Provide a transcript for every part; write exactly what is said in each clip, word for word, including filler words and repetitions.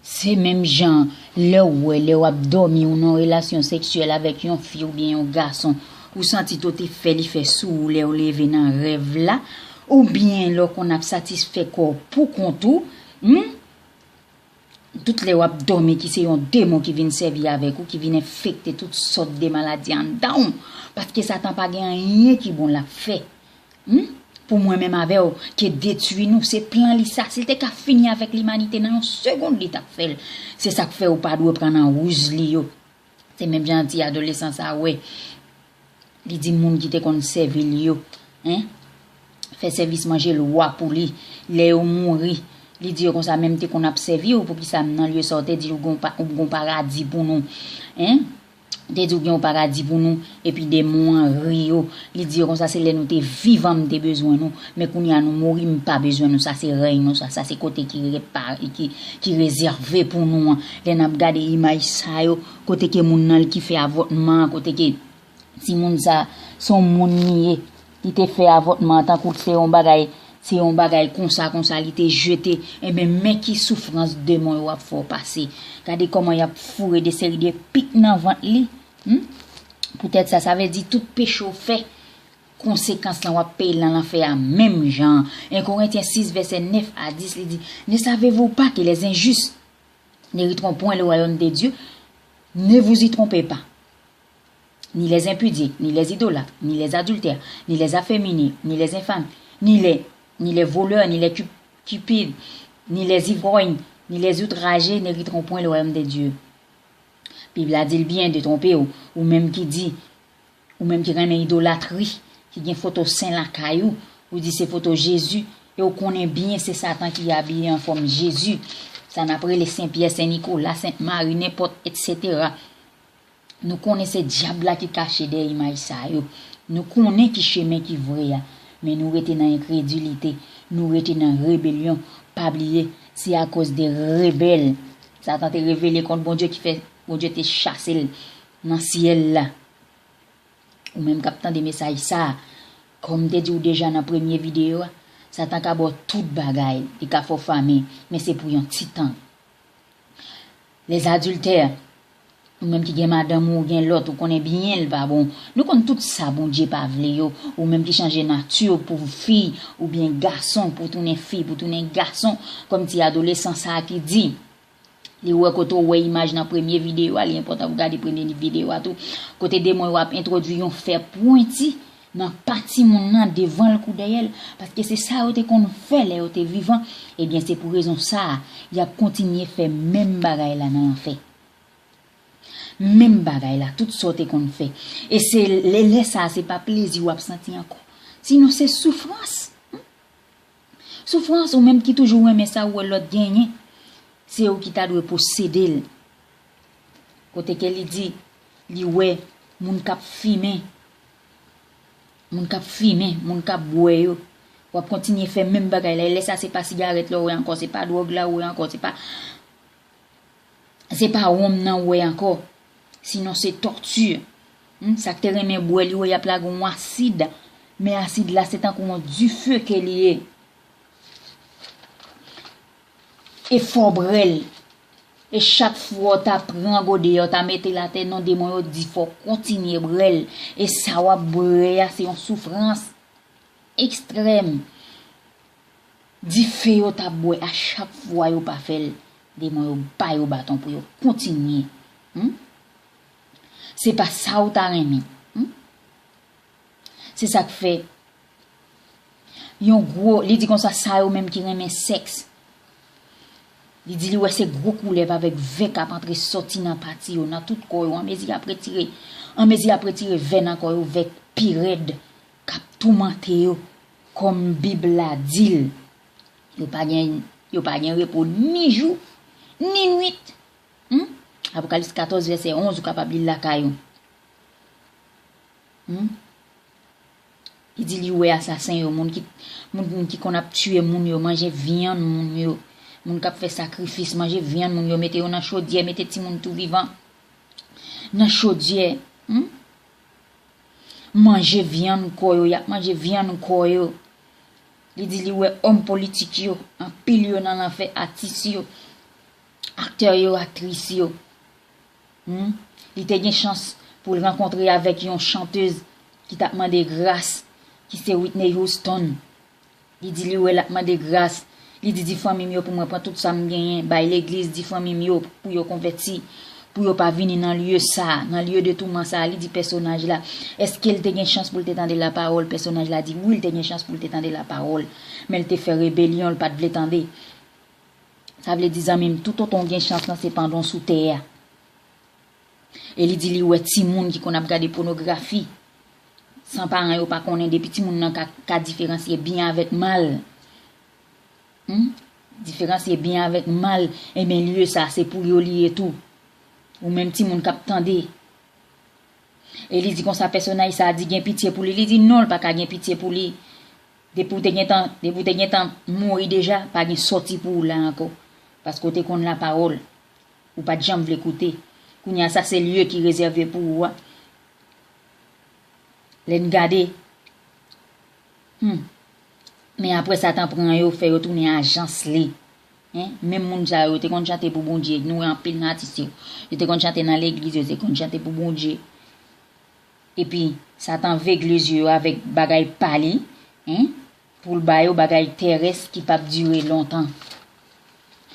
Se menm jan lè w wè, lè w ap dòmi ou nan relasyon seksyèl avèk yon fi oubyen yon gason, ou santi to te fè li fè sou ou lè w leve nan rèv la, oubyen lè w konn ap satisfè kò w pou kont ou, hmm? Tout lè w ap dòmi ki se yon demon ki vin sèvi avèk ou, ki vin enfekte tout sòt de maladi anndan w, paske Satan pa gen anyen ki bon l ap fè. Hmm? Pou mwen menm avè w, ke detwi nou, se plan li sa. Si l te ka fini avèk limanite nan yon segonn, li t ap fè l. Se sa k fè ou pa dwe pran nan wouz li yo. Se menm jan ti adolesan sa wè. Li di moun ki te konn sèvi l yo, en, fè sèvis manje lwa pou li. Lè yo mouri, li di yo konsa, menm te konn ap sèvi w, poukisa m nan lye sa w te di ou gon pa-, ou gon paradi pou nou? En? Te di w gen yon paradi pou nou, epi demon an ri yo. Li di yo konsa, se lè nou te vivan m te bezwen nou, men kounye a nou mouri, m pa bezwen nou, sa se rèy nou, sa, sa se kote ki repa-, ki, ki rezève pou nou an. Lè n ap gade imaj sa yo, kote ke moun nan ki fè avòtman an, kote ke timoun sa, se yon moun li ye, li te fè avòtman an, tankou se yon bagay, se yon bagay konsa, konsa li te jete. Enben, men ki soufrans demon yo ap fè w pase. Gade kòman y ap foure de seri de pik nan vant li. Hmm? Poutèt sa, sa vle di tout peche w fè, konsekans lan w ap peye l nan lanfè a menm jan. En Korentyen sis, vèsè nèf a dis, li di, Ne savez-vous pas que les injustes n'hériteront point le royaume de Dieu? Ne vous y trompez pas. Ni les impudiques, ni les idolâtres, ni les adultères, ni les aféminés, ni les infâmes, ni les, ni les voleurs, ni les cu-, cupides, ni les ivrognes, ni les outragés n'hériteront point le royaume de Dieu. Bib la di l byen, detwonpe w, ou menm ki di, ou menm ki renmen idolatri, ki gen foto sen lakay ou, ou di se foto Jezi, e w konnen byen se Satan ki abiye an fòm Jezi. Sa n ap rele Sen Pyè, Sen Nikola, Sent Mari, nenpòt, etsetera. Nou konnen se dyab la ki kache dèyè imaj sa yo. Nou konnen ki chemen ki vre a, men nou rete nan enkredilite, nou rete nan rebelyon. Pa bliye, se akoz de rebèl Satan te revele kont Bondye ki fè Bondye te chase l nan syèl la. Ou menm k ap tande mesaj sa a, kòm m te di w deja nan premye videyo a, Satan ka ba w tout bagay, li ka fè w fame, men se pou yon ti tan. Les adultères, ou menm ki gen madanm ou, ou gen lòt, ou konnen byen l pa bon. Nou konn tout sa Bondye pa vle yo. Ou menm ki chanje nati w pou fi, oubyen gason pou tounen fi, pou tounen gason, kòm ti adolesan sa a ki di. Li wè kote w wè imaj nan premye videyo a, li enpòtan pou gade premye videyo a tou. Kote demon yo ap entwodui yon fè pwenti nan pa timoun nan devan l kou dèyè l, paske se sa yo te konn fè lè yo te vivan, ebyen se pou rezon sa a, y ap kontinye fè menm bagay la nan lanfè. Menm bagay la, tout sa w te konn fè. E se lè, lè sa a, se pa plezi w ap santi ankò. Sinon, se soufrans. Soufrans, ou menm ki toujou renmen sa ou wè lòt genyen, se ou ki ta dwe posede l. Kote ke li di, li wè moun k ap fimen, moun k ap fimen, moun k ap bwè yo. W ap kontinye fè menm bagay la. E lè sa, se pa sigarèt la ou wè ankò, se pa dwòg la ou wè ankò, se pa, se pa wonm nan ou wè ankò. Sinon, se tòti. Hmm, sa k te renmen bwè, li wè y ap lage yon asid. Men asid la, se tankou yon dife ke li ye. E fò w bwè l. E chak fwa w ta pran gode a, w ta mete l atè, non, demon yo di fò w kontinye bwè l. E sa w ap bwè a, se yon soufrans ekstrèm. Dife yo t ap bwè a, chak fwa yo pa fè l, demon yo ba yo baton pou yo kontinye. Hmm? Se pa sa w ta renmen. Hmm? Se sa k fè yon gwo, li di konsa, sa yo menm ki renmen sèks. Li di li wè se gwo koulèv avèk vè k ap antre sòti nan pati yo, nan tout kò yo, anmezi y ap retire, anmezi y ap retire vè nan kò yo, vè pi rèd k ap toumante yo, kòm Bib la di l. Yo pa gen, yo pa gen repo ni jou, ni nwit. Hmm? Apokalips katòz, vèsè onz, ou kapab li l lakay ou. Hmm? Li di li wè asasen yo, moun ki, moun ki konn ap tiye moun yo, manje vyann moun yo, moun k ap fè sakrifis, manje vyann moun yo, mete yo nan chodyè, mete timoun tou vivan nan chodyè. Hmm? Manje vyann kò yo, y ap manje vyann kò yo. Li di li wè òm politik yo, anpil yo nan lanfè, atis yo. aktè yo, aktris yo. Hmm? Li te gen chans pou l rankontre avèk yon chantèz ki t ap mande gras, ki se Whitney Houston. Li di li wè l ap mande gras. Li di, "Di fanmi m yo pou mwen pran tout sa m genyen, bay legliz, di fanmi m yo pou yo konvèti, pou yo pa vini nan lye sa, nan lye de touman sa." Li di pèsonaj la, èske l te gen chans pou l te tande lapawòl? Pèsonaj la di wi, l te gen chans pou l te tande lapawòl, men l te fè rebelyon, l pa t vle tande. Sa vle di, zanmi m, toutotan w gen chans lan, se pandan w sou tè a. E li di li wè timoun ki konn ap gade pònografi san paran yo pa konnen, depi timoun nan ka, ka diferansye byen avèk mal. Hmm? Diferansye byen avèk mal, ebyen lye sa se pou yo li ye tou. Ou menm timoun k ap tande. E li di konsa, pèsonaj sa a di gen pitye pou li. Li di non, l pa ka gen pitye pou li. Depi w te gentan, depi w te gentan mouri deja, pa gen sòti pou ou la ankò. Paske w te konn lapawòl. Ou pa t janm vle koute. Kounye a, sa se lye ki rezève pou ou a. Lè n gade. Hmm. Men apre Satan pran yo, fè yo tounen ajans li. Hein? Menm moun sa yo, yo te konn chante pou Bondye. Nou wè anpil nan atis yo. Yo te konn chante nan legliz, yo te konn chante pou Bondye. Epi, Satan vegle zye yo avèk bagay pa li, hein? Pou l ba yo bagay terès ki p ap dire lontan.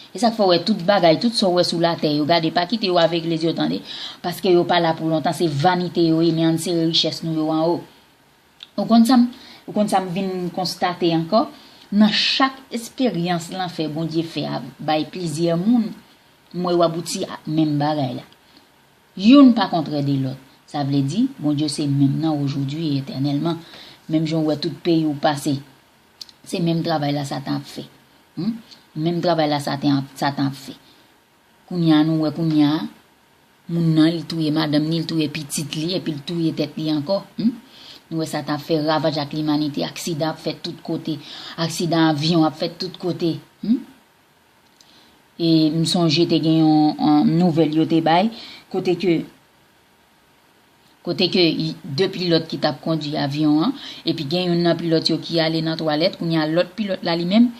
E sa k fè w wè tout bagay, tout sa w wè sou latè, yo gade, pa kite yo avegle zye w, tande, paske yo pa la pou lontan, se vanite yo ye, men ann sere richès nou yo anwo. Ou konn sa m, ou konn sa m vin konstate ankò? Nan chak esperyans lanfè Bondye fè a bay plizyè moun, m wè yo abouti ak menm bagay la. Youn pa kontrè de lòt. Sa vle di, Bondye se menm nan, aujourd'hui et éternellement. Menm jan w wè tout peyi w pase, se menm travay la Satan ap fè. Hmm? Menm travay la Satan ap, Satan ap fè. Kounye a, nou wè kounye a, moun nan, li touye madanm ni, li touye pitit li, epi li touye tèt li ankò. Hmm? Nou wè Satan ap fè ravaj ak limanite, aksidan ap fèt tout kote, aksidan avyon ap fèt tout kote. Hmm? E m sonje te gen yon, yon nouvèl yo te bay, kote ke, kote ke y-, de pilòt ki t ap kondui avyon an, epi gen youn nan pilòt yo ki ale nan twalèt, kounye a lòt pilòt la li menm,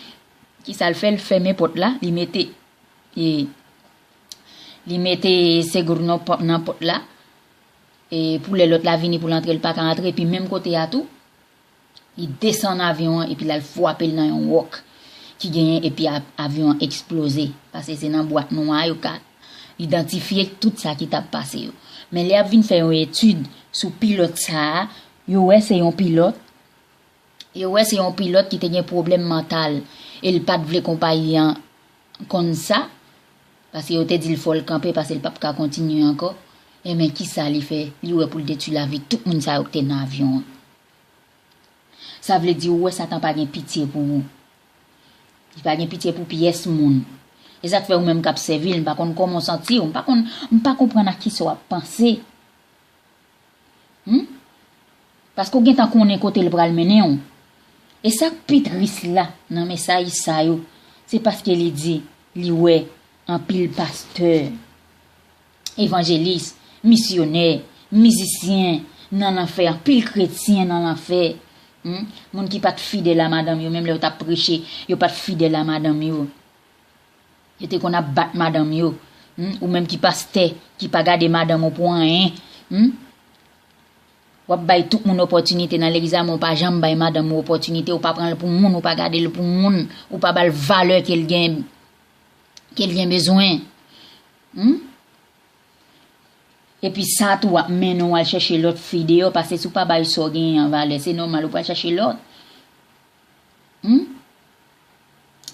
ki sa l fè, l fèmen pòt la, li mete, e, li mete seguro nan pò-, nan pòt la, e pou lè lòt la vini pou l antre, l pa ka antre, epi menm kote a tou, li desann avyon an epi l al frape l nan yon wòk ki genyen epi a-, avyon an eksploze. Paske se nan bwat nwa yo ka idantifye tout sa ki t ap pase yo. Men lè y ap vin fè yon etid sou pilòt sa a, yo wè se yon pilòt, yo wè se yon pilòt ki te gen pwoblèm mantal e l pa t vle konpayi an konn sa, paske yo te di l fò l kanpe paske l p ap ka kontinye ankò. Enben, kisa li fè? Li wè pou l detwi lavi tout moun sa yo ki te nan avyon an. Sa vle di ou wè Satan pa gen pitye pou ou. Li pa gen pitye pou pyès moun. E sa k fè ou menm k ap sèvi l, m pa konn kòman w santi w, m pa konn, m pa konprann ak kisa w ap panse. Hmm? Paske w gentan konnen kote l pral mennen w. E sa k pi tris la nan mesaj sa yo, se paske li di li wè anpil pastè, evanjelis, misyonè, mizisyen nan lanfè, anpil kretyen nan lanfè. Hmm? Moun ki pa t fidèl a madanm yo, menm lè yo t ap preche, yo pa t fidèl a madanm yo. Yo te konn ap bat madanm yo. Hmm? Ou menm ki pastè, ki pa gade madanm ou pou anyen. Hmm? W ap bay tout moun opòtinite nan legliz la, men w pa janm bay madanm ou opòtinite, ou pa pran l pou moun, ou pa gade l pou moun, ou pa ba l valè ke l gen, ke l gen bezwen. Hmm? Epi sa tou ap mennen w al chèche lòt fi deyò, paske si w pa bay sa w genyen an valè, se nòmal ou pral chèche lòt. Hmm?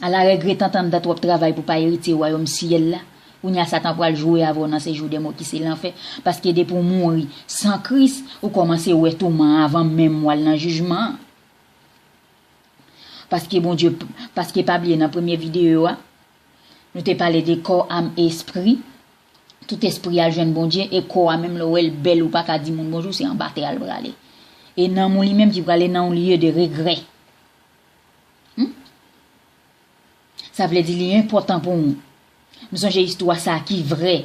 Ala regretan anndan twòp travay pou pa eritye wayòm syèl la. Kounye a Satan pral jwe avè w nan sejou dè mò ki se lanfè. Paske depi w mouri san Kris, ou kòmanse wè touman an avan menm w al nan jijman an. Paske Bondye, paske pa bliye nan premye videyo a, nou te pale de kò, am, espri. Tout espri al jwenn Bondye, e kò a menm lè w wè l bèl, ou pa ka di moun bonjou, se anba tè a l prale. E nanm ou li menm ki prale nan yon lye de regrè. Hmm? Sa vle di li enpòtan pou ou. M sonje istwa sa a ki vrè.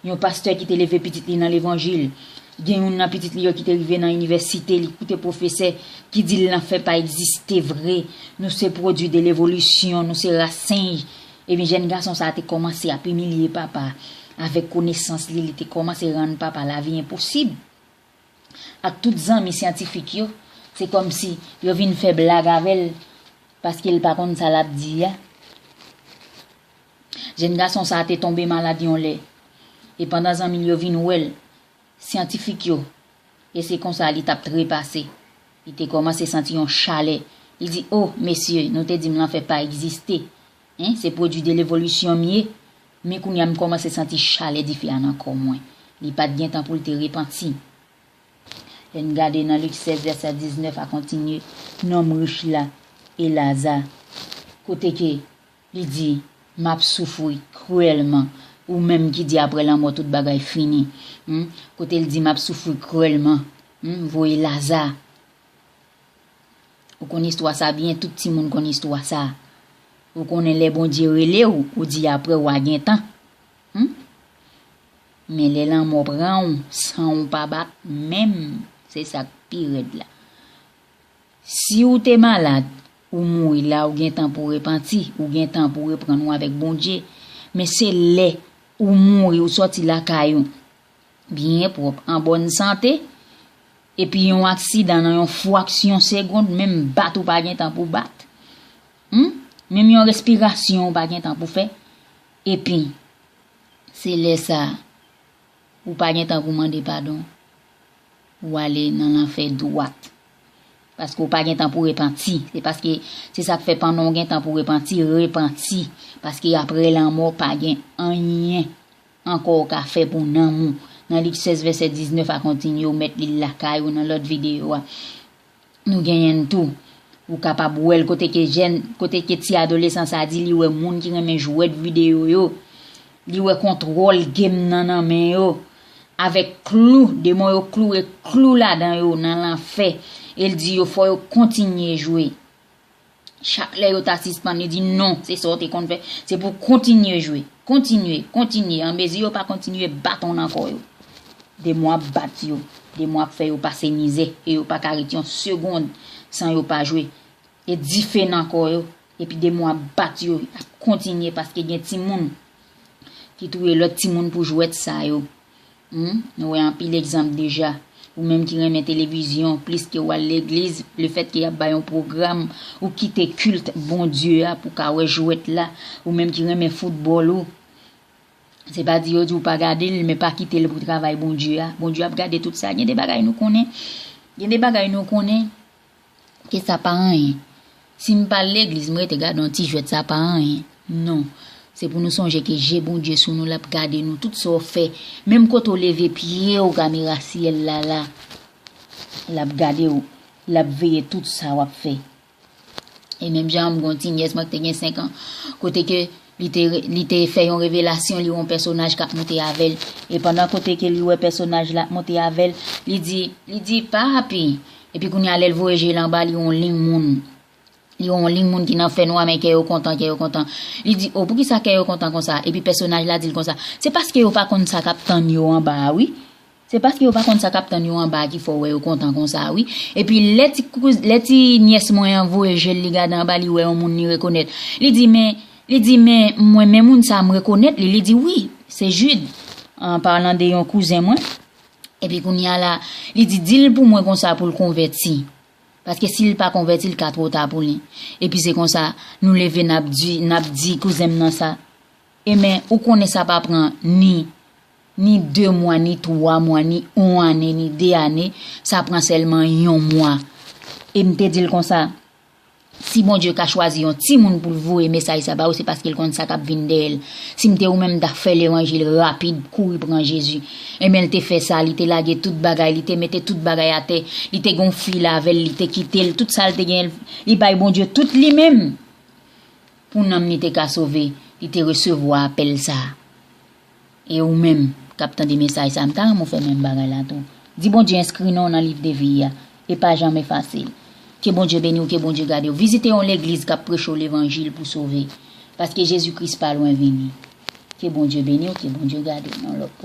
Yon pastè ki te leve pitit li nan levanjil. Gen youn nan pitit li yo ki te rive nan inivèsite, li koute pwofesè ki di l lanfè pa egziste vre. Nou se pwodui de levolisyon, nou se ras senj. Ebyen, jèn gason sa a te kòmanse ap imilye papa avèk konesans li, li te kòmanse rann papa lavi enposib. Ak tout zanmi syantifik yo, se kòmsi yo vin fè blag avè l, paske l pa konn sa l ap di a. Jèn gason sa a te tonbe malad yon lè, e pandan zanmi l yo vin wè l, syantifik yo, e se konsa li t ap trepase. Li te kòmanse santi yon chalè. Li di, "O, mesye, nou te di m lanfè pa egziste. Hein, se pwodui de levolisyon m ye. Men kounye a m kòmanse santi chalè dife a nan kò mwen." Li pa t gen tan pou l te repanti. Lè n gade nan Lik sèz, vèsè diznèf a kontinye, nonm rich la e Laza, kote ke li di, "M ap soufri kriyèlman." Ou menm ki di apre lanmò tout bagay fini. Hmm? Kote l di, "M ap soufri kriyèlman." Hmm? Voye Laza. Ou konn istwa sa byen, tout timoun konn istwa sa. Ou konnen lè Bondye rele w, ou di apre w a gen tan. Hmm? Men lè lanmò pran w, san w pa bat menm, se sa k pi rèd la. Si w te malad, ou mouri la, ou gen tan pou repanti, ou gen tan pou reprann ou avèk Bondye. Men se lè ou mouri, ou sòti lakay ou byen pwòp, an bòn sante, epi yon aksidan nan yon fraksyon segond, menm bat ou pa gen tan pou bat. Hmm? Menm yon respirasyon ou pa gen tan pou fè. Epi, se lè sa a, ou pa gen tan pou mande padon. Ou ale nan lanfè dwat. Paske ou pa gen tan pou repanti. Se paske, se sa k fè pandan w gen tan pou repanti, repanti. Paske apre lanmò, pa gen anyen ankò ou ka fè pou nanm ou. Nan Lik sèz vèsè diznèf a kontinye, ou mèt li l lakay ou nan lòt videyo a. Nou genyen l tou. Ou kapab wè l kote ke jèn, kote ke ti adolesan sa di li wè moun ki renmen jwèt videyo yo. Li wè kontwòl game nan nan men yo. Avèk klou, demon yo kloure klou ladan yo nan lanfè. E l di yo fò yo kontinye jwe. Chak lè yo ta sispann, li di, "Non, se sa w te konn fè. Se pou w kontinye jwe. Kontinye, kontinye." Anmezi yo pa kontinye bat w nan kò yo. Demon ap bat yo. Demon ap fè yo pase mizè. E yo pa ka ret yon segonn san yo pa jwe. E dife nan kò yo. Epi demon ap bat yo. Y ap kontinye paske gen timoun ki touye lòt timoun pou jwèt sa yo. Hmm? Nou wè anpil egzanp deja. Ou menm ki renmen televizyon, plis ke w al legliz, lefètke y ap bay yon pwogram, ou kite kilt Bondye a pou w ka wè jwèt la. Ou menm ki renmen foutbòl ou, se pa di yo di w pa gade l, men pa kite l pou travay Bondye a. Bondye ap gade tout sa. Gen de bagay nou konnen. Gen de bagay nou konnen. Ke sa pa anyen. Si m pa al legliz, m rete gade yon ti jwèt, sa pa anyen. Non. Se pou nou sonje ke je Bondye sou nou, l ap gade nou, tout sa w fè. Menm kote w leve pye w, kamera syèl la la, l ap gade w. L ap veye tout sa w ap fè. E menm jan m gon ti nyès mwen ki te gen senk an, kote ke li te, li te fè yon revelasyon, li wè yon pèsonaj k ap monte avè l. E pandan kote ke li wè pèsonaj la ap monte avè l, li di, li di, "Papi." Epi kounye a, lè l voye je l anba, li wè yon liy moun. Li wè yon liy moun ki nan fènwa, men kè yo kontan, kè yo kontan. Li di, "O, poukisa kè yo kontan konsa?" Epi pèsonaj la di l konsa, "Se paske yo pa konn sa k ap tann yo anba a, wi." Se paske yo pa konn sa k ap tann yo anba a ki fè w wè yo kontan konsa a, wi. Epi lè ti kouz-, lè ti nyès mwen an voye je l, li gade anba, li wè yon moun li rekonèt. Li di, "Men," li di, "Men mwen, men moun sa a, m rekonèt li." Li di, "Wi, se Jude, an palan de yon kouzen mwen." Epi kounye a la, li di, "Di l pou mwen konsa pou l konvèti. Paske si l pa konvèti, l ka twò ta pou li." Epi se konsa, nou leve, n ap di, n ap di kouzen m nan sa. E men, ou konnen sa pa pran ni, ni de mwa, ni twa mwa, ni yon ane, ni de ane. Sa pran sèlman yon mwa. E m te di l konsa, si Bondye ka chwazi yon timoun pou l voye mesaj sa ba ou, se paske l konn sa k ap vin dèyè l. Si m te ou menm, m ta fè levanjil rapid, kouri pran Jezi. E men, l te fè sa, li te lage tout bagay, li te mete tout bagay atè, li te gen yon fi la avè l, li te kite l, tout sa l te gen, li bay Bondye tout li menm. Pou nanm li te ka sove, li te resevwa apèl sa a. E ou menm k ap tande mesaj sa a, m ta renmen w fè menm bagay la tou. Di Bondye enskri non w nan liv de vi a e pa janm efase l. Ke Bondye beni w, ke Bondye gade w. Vizite yon legliz k ap preche w levanjil pou sove. Paske Jezi Kris pa lwen vini. Ke Bondye beni w, ke Bondye gade w nan lòt pwogram.